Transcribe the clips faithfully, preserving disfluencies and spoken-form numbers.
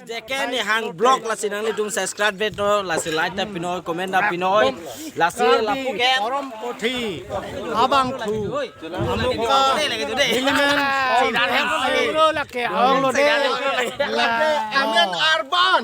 J K Nihang Vlog lasi nanglitum subscribe det non, lasi like ta pinoi, comment ta pinoi, lasi lapu ke. Korom kothi abangphu amuka. Dei, lagi tu dei. Ilimen. Lake aong lo dei. Amen arban.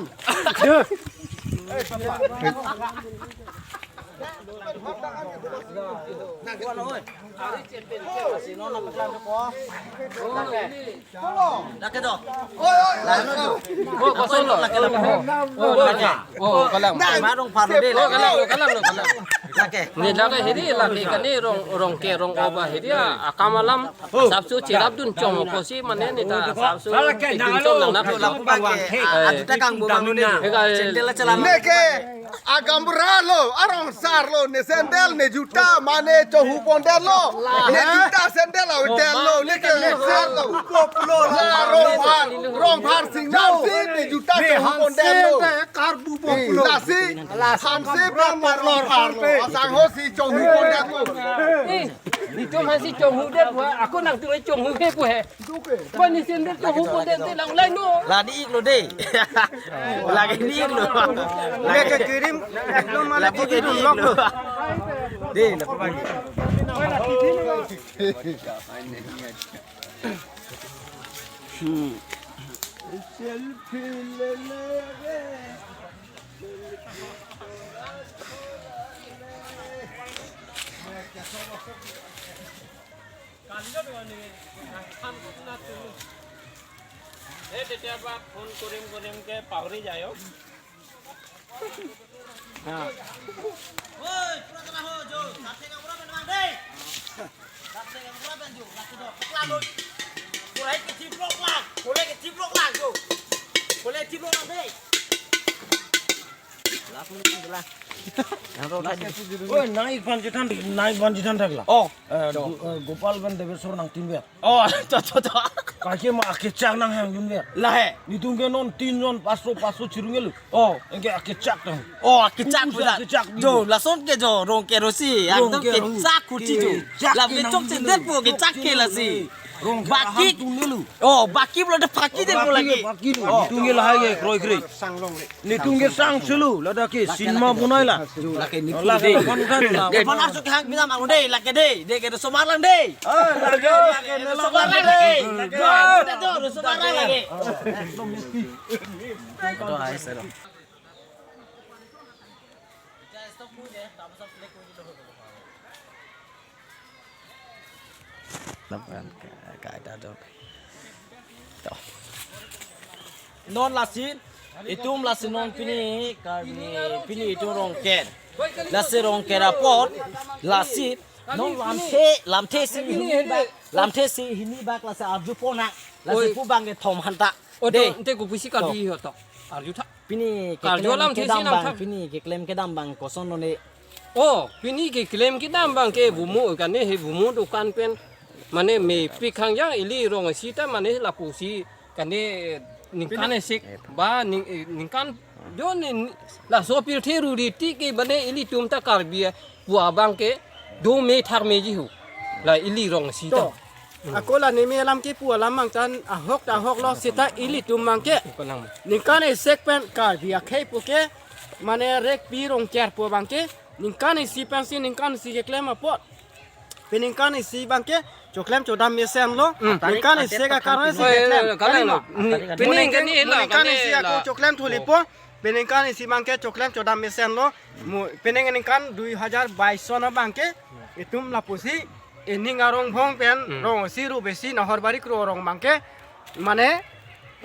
Ni lake hiri lake kani rong, Rongke rong-o ba hiri akam alam. Asapso chirap dun chong apotsi mane neta asapso dun chong nang nang. Lapu abang ke, eh, aduta kangbo abang dei. Heka, eh, sandal chelang. Neke agamra lo, arongsar lo, ne sandal, ne juta, mane chohu pon det lo, ne juta sandal avedetlo, neke ne sandal lo. La Rongphar, Rongphar singnam si ne juta chohu pon det lo. Lasi, hanse pon Rongphar lo, asangho si chohu pon det lo. Eh, itum hanse chohu det, ako nangtum chohu he pu he. Bani sandal chohu pon det te lang lai no. La di-ik lo dei. Lake di-ik lo. Lake kirim, lo mala lapu ke di-ik lo. Dei, lapu ke. Hmm. কালিও বেয়া নেকি? কাম করতে না তুমি। এই তেতিয়াৰ পৰা ফোন কৰিম কৰিম কে পাহৰি যায় অ। হা। ঐ, পুৰা জানা হ, যো। সাত টেকা পুৰা বেন মাং দেই। সাত টেকা পুৰা বেন যো। ৰাখি দ। পকলা লৈ। পুৰা কি চিপ লক লাগ। কোলে কি চিপ লক লাগ, যো। কোলে চিপ লক লাগ দেই। Oi, naik banjitan, naik banjitan thakla. Oh, eh, Go-, eh, Gopal ban Debeswar nangtin ver. Oh, to, to, to. Kake ma akechak nanghang dun ver. Lahai. Netum ke non tin jon, paso, paso chirung elu. Oh, anke akechak tang. Oh, akechak. Pusi puja. Akechak. Jo, lason ke jo, Rongke rosi. Ekdom Rongke ro-, kechak kuti jo. Kechak. Lapu ke chok chindet po, kechak ke lasi. Rongke baki. Aham tunelu. Oh, baki pulo de baki det po lagi. Baki, baki. Oh. Netum ke lahai ke, kroi kroi. Netum ke sang selu, ladak ke cinema bonai la. Lake ni lake dei. Lake kon kan. Dei, pon arsuk hang bisa mang dei, lake dei. Dei ke do somar lang dei. Ah, lake, lake, lake, somar lang dei. Lake. Kita tuh, do somar lang lagi. Itu hai sero. Lapan ka, ka ada dok. To. Non lasi, itum lasi non pini, ka pini, pini itum Rongker. Lasi Rongker apot, lasi, non lamthe, lamthe si hini bak, lamthe si hini bak lasi arju pon nang, lasi oi, pu abang kethom hanta. Oh, dei. Ante ko pusi ka to. Bi ho to. Arju tha. Pini karju keklem alam kedam thesi nang bang, tham. Pini keklem kedam bang koson lo ne. Oh, pini keklem kedam bang ke bumu kane he bumu dukan pen. Mane mepik hangjang ili rong sita mane lapusi kane ningkan esek ba ning, eh, ningkan do ne laso pirthe ruriti ke mane ilitum ta Karbi pu abang ke do me thak meji ho. La ili rong sita. To. Ako la neme alam kepu alam mangtan ahok ta ahok lo sita ilitum abang ke. Ningkan esek pen Karbi akhei pu ke mane rek pi Rongker pu abang ke ningkan isi pensi ningkan isi keklem apot. Pen ningkan isi abang ke choklem chodam mesen lo. Hmm. Ningkan isi ka karne si keklem. Oi, oi, oi, kalang lo. Kali lo. Pining kani la, ningkan isi ako choklem thuli po. Pen ningkan isi abang ke choklem chodam mesen lo. Mo, pen ningkan dui hajar bais son abang ke itum lapusi ining arong bhong pen, hmm, rong si ru besi nahor bari kro rong abang ke mane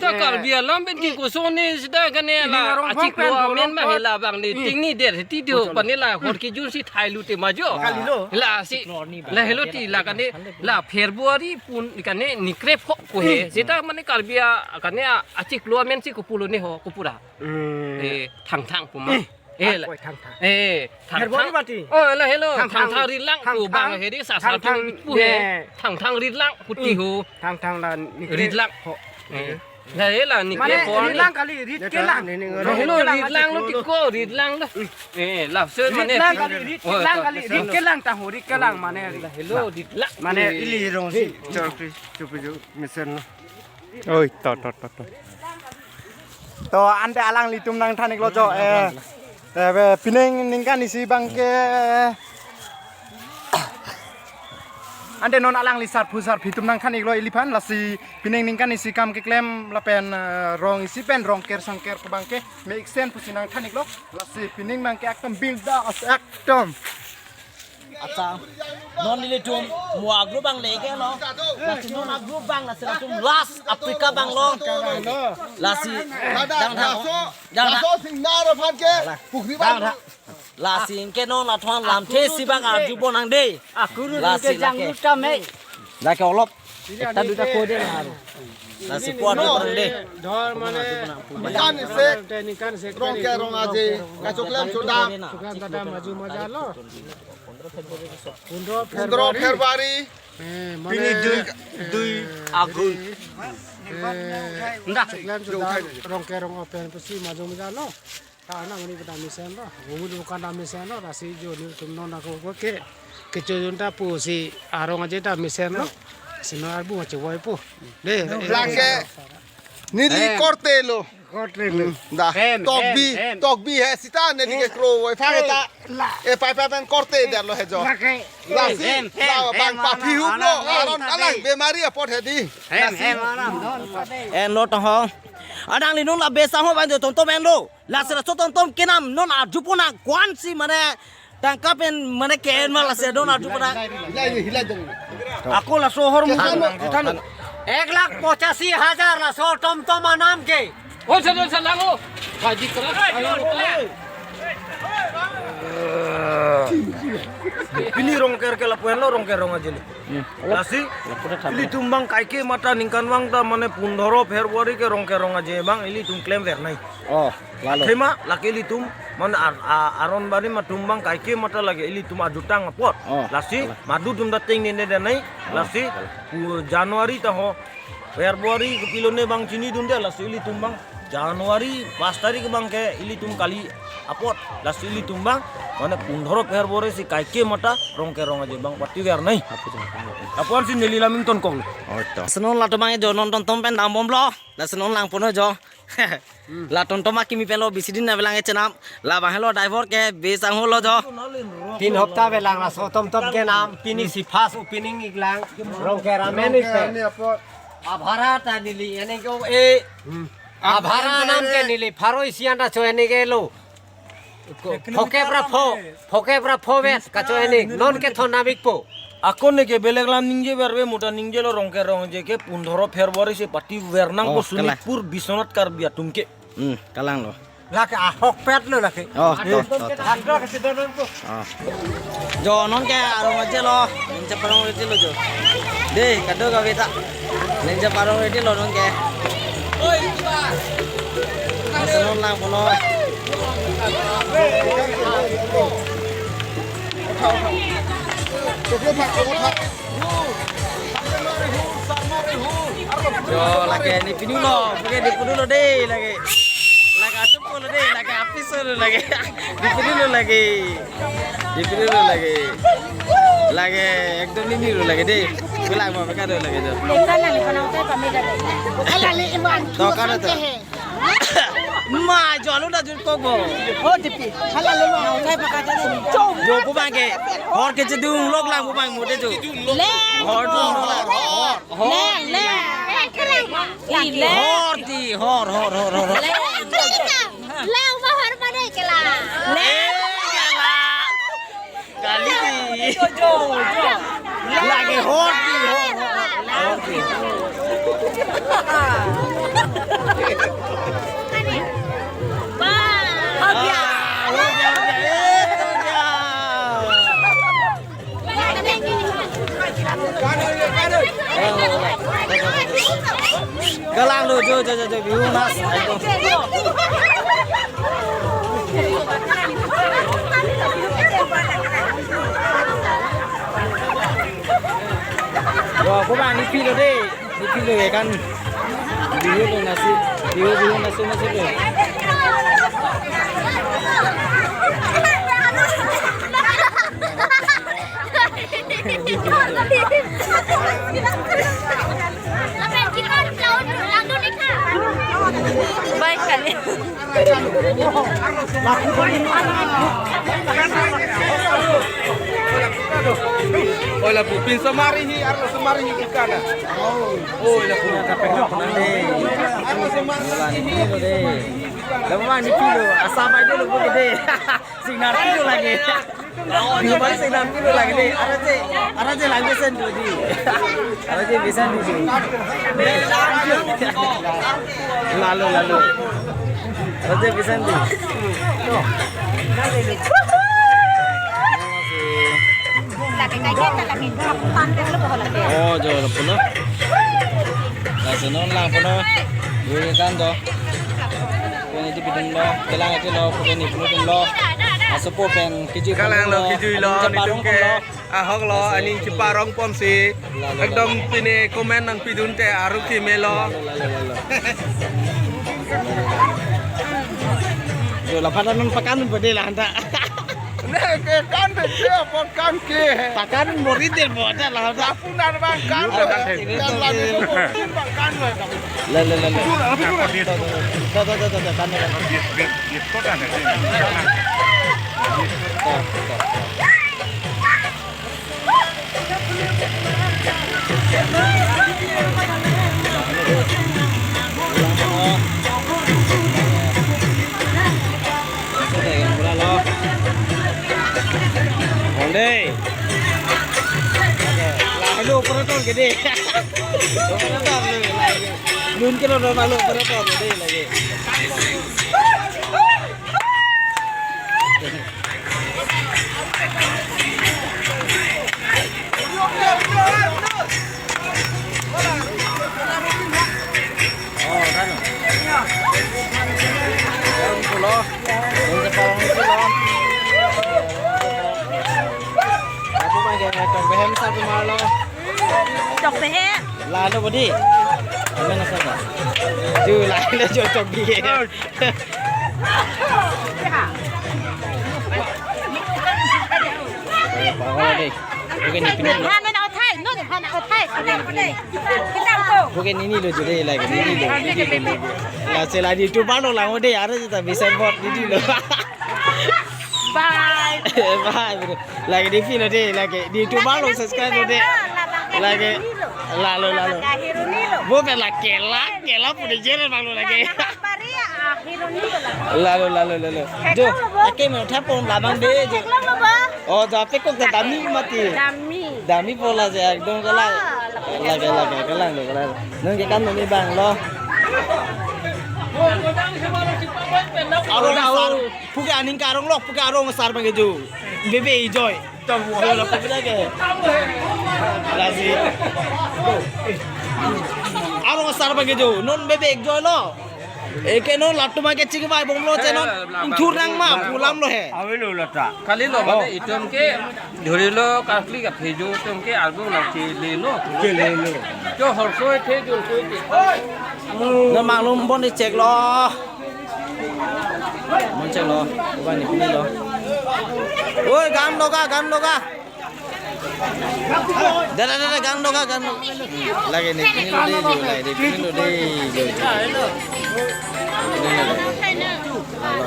ta, eh, Karbi alam pen ki koson ne sita kane ining la arong bhong achik pen lo amen bhong ma hela abang ne, hmm, ting ni der ti do, koson, pane la hor ki jun si thai lu te ma jo. Kali lo. La si la helo ti la kane la February pun kane ni krep ho ko he. Hmm. Sita mane Karbi a kane a, achik lo amen si kopulo ne ho kopura. Hmm. Eh, Thangthang pu ma. Eh, la, oi, Thangthang. Eh, Thangthang. Herboni mati. Oh, la helo. Thangthang. Thangthang rit lang. Thangthang. Pu bang hedi sasar Thangthang pu he. Ne. Thangthang rit lang puti ho. Thangthang la ni rit lang. Ho. Eh. La hela ni mane ke po rit ni lang kali rit ke lang. La helo rit lang lo tiko rit lang lo. Eh, la se mane rit lang kali rit ke lang ta ho rit ke lang mane. La helo rit lang. Mane ili rong si chor kri chupu ju mesen lo. Oi, to, to, to, to. To ante alanglitum nangthan-iklo jo, eh, eh, pining ningkan isi abangke, ante non alangli sarpo sarpi atum nangthan-iklo iliphan, lasi pining ningkan isi kam keklem lapen, eh, rong isi pen rongker songker abangke me-iksen pusi nangthan-iklo, lasi pining abangke ekdom bildas ekdom. Accha, non nelitum mo a-group abang leke lo. Lasi non a-group abang lasi latum last Africa abang lo. Lasi dang dang. Dang dang. Laso singnar aphan ke pukri abang. Dang dang. Lasi anke non latum lamthe isi abang arjupon nang dei. Akuru lasi ke lake. Janglut kami. Lake olop. Ekta duita ko dei na. Lasi puan no, orang dei. Dhor mane. Ningkan isi. Ningkan isi. Rongker rong aje. Kachoklem chodam. Choklem chodam maju maju lo. Pondro Pondro February. February. Eh, mane, pini dui, eh, dui August. Eh, nda. Choklem chodam. Rongker rong apen pusi maju maju lo. Ta na mani pada mesen lo, gumut bukan ta mesen lo, lasi jo nelitum non ako ko ke, kecho junta pusi arong aje ta mesen lo, sino arbu ache wai po. Dei, eh, lake, eh, neli eh, korte lo. Korte lo. Hmm, dah. Hem, tokbi, hem, hem. Tokbi he sita neli ke kro wai fa ta. La. Eh, pai pai pen korte der lo he jo. Lake. Lasi, hem, hem, la hem, bang hem, papi hup lo, aram, aram, aram, aram, bemari apot he dei. Hem, hem, aram, don, pade. En lo tong ho. Adang linung la besa ho ban jo tom tom en lo. Lasi laso tom tom kenam non arjupon nang ko-ansi mane tangka pen mane ke-en ma lasi non arjupon nang. Hilai, hilai dong. Ako laso hor mu. Than, than. Ek lakh pochasi hajar laso tom tom anam ke. Oh, sana, sana, oh. Haji kelas. Pini rongker ke lapu-en lo, rongker rong aje lo. Hmm. Lasi, lapu-en ta ilitum abang kaike mata ningkan abang ta mane pondro February ke rongker rong aje abang ilitum klemver nai. Oh, lalo. Athema, lake ilitum, mane ar-, a-, aron bari atum abang kaike mata lake ilitum ajutang apot. Oh, lasi, kalang. Madu atum ta tengne ne dei nai. Oh, lasi, kalang. Pu January ta ho, February kopilo ne abang chinidunde, lasi ilitum abang January pas tarik abang ke ilitum kali apot, lasi ilitum abang, mane pondro February si kaike mata rongker rong aje abang pativer nai. Apo jang. Apo ansi neli laming tonkok lo. Oh, to. Lasi non latum abang jo non tom tom pen dambom lo. Lasi non langpon ho jo. La tom tom akimi pen lo bisi din avelang e chenam. Labang helo driver ke besa ho lo jo. Tin hopta avelang laso tom tom kenam. Pini si first opening-ik lang. Rongker amen-ik pen. Abhara ta neli en-ik o e. Hmm. Abhara anam ke neli pharo isi an ta cho en-ik lo. Ko, phoke pra pho, phoke pra pho vet, kacho en-ik, non ke thon nabik po. Ako ne ke belek lam ningje verve, mo ta ningje lo rongker rong aje ke pondro February si pativer nang ko. Oh, kalang. Sonitpur Biswanath Karbi atum ke. Hmm, kalang lo. Lake ahokpet lo lake. Oh, to, to, to. Haklo ke sido nang ko. Ah. Jo non ke arong aje lo, ningje parong aje lo jo. Dei, kado kave ta. Ningje parong aje lo non ke. Oi, ba. Lasi non langpon lo. Jo lake ne pinu lo, puke ne pinu lo dei lake. Lake asupo lo dei, lake apiso lo lake. Ne pinu lo lake. Ne pinu lo lake. Lake ekdom ne pinu lo lake dei. Pulang mo pekado lake jo. Lekha nang ipana utai pameda dei. Ala le iman. To kado to. Ma, jo alu da jur kok bo. Oh, tipi. Hala le ma utai pakata dei. Jo pu abang ke. Hor ke chedung lok lang pu abang mo dei jo. Le. Hor dung lok lang. Hor. Le, le. I le. Hor ti, hor, hor, hor, hor. Le. Le, uma hor ma dei kela. Le. Eh, kela. Kali di. Jo, jo, jo. Lake hor di, hor, hor, hor. Hor di. Ba. Hor di, hor di, eh, hor di. Galang lo, jo, jo, jo, jo, Bihu nas. Jo, ko ba ne pilo dei. Ne pilo ya kan. Bihu lo nasi. Bihu, Bihu nasi, nasi lo. Lapen kita jauh dulu, lalu nikah. Oi, kali. Oi, lapu pinso mari hi, arlo so mari hi ikana. Oi, lapu. Arlo so mari hi. Lapu mani pilo, asa pai dulu bu gede. Signal pilo lagi. Di balik signal pilo lagi dei. Arje, arje lagi sen tu di. Arje bisa di di. Lalo, lalo. Arje bisa di. Lagi kayak kita lagi kapan dulu bohong lagi. Oh, jo, lapu no. Laso non lang puno. Dua kan do. Pen iti pidunlo, kelang iti lo, pen ipidunlo. Asopo pen kejui. Kalanglo, kejui lo, aning cheparong nitum ke ponlo. Ahok lo, aning cheparong ponsi. Lalo, lalo. Ekdom pine comment nangpidunte aruk kemelo. Lalo, lalo, lalo. Jo, la pada non pakan pede la anta. Ne ke kan de ke apa kan ke. Pakan moridil bo ada la anta. Punar bang kan. Yo, lo, pakan he. Dan lagi itu mungkin bang kan lo. La, la, la, la. Itu lah, tapi itu lah. Tuh, tuh, tuh, tuh, tuh, kan, kan. Dia, dia, dia kota ada sih. Tuh, tuh, tuh. Onde. La, hello, operator gede. Operator, lun ke lo, lo, lo, operator gede lagi. Oh, kan. Yang pulo. Yang kepala pulo. Aku pakai tong behem satu malo. Tong behem. Lalo bodi. Amen apa? Tuh, lalo jo tong behem. Oke, ini pin. Hana na othai, no, hana othai. Oke, ini lo jure lagi, ini lo, ini lo lagi. La sela di YouTuber lo lang ode, arlo kita bisa buat ini lo. Bye. Bye, bro. Lagi di pin lo dei, lagi di YouTuber lo subscribe lo dei. Lagi. Lalo, lalo. Bo pela kela, kela puni jere bang lo lagi. Lalo, lalo, lalo. Jo, ake me thapon labang dei, jo. Oh, jo, ape kok ta dami mati. Dami. Dami pola je, ekdom kela. Lagi, lagi, kelang lo, kelang. Nung ke kan nung ni bang lo. Arong asar, puke aning ke arong lok, puke arong asar bang ke jo. Bebe ijoi. Joi lo, puke ke. Lasi. Arong asar bang ke jo. Non bebe ijoi lo. Eke non latum ke chingvai bomlo che non. Ingthur nang ma, pulam lo he. Avelo lata. Kali lo mane itum ke dhori lo, kakli ka phejo itum ke argo lo ke le lo. Ke le lo. Jo hor soi the, jo soi the. Non malum bon di check lo. Mon check lo. Uba ni pini lo. Oi, gan lo ka, gan lo ka. Dada, dada, gan lo ka, gan lo. Lagi ni pini lo dei, lagi ni pini lo dei. Lalo,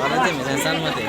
ada tim, san san mati.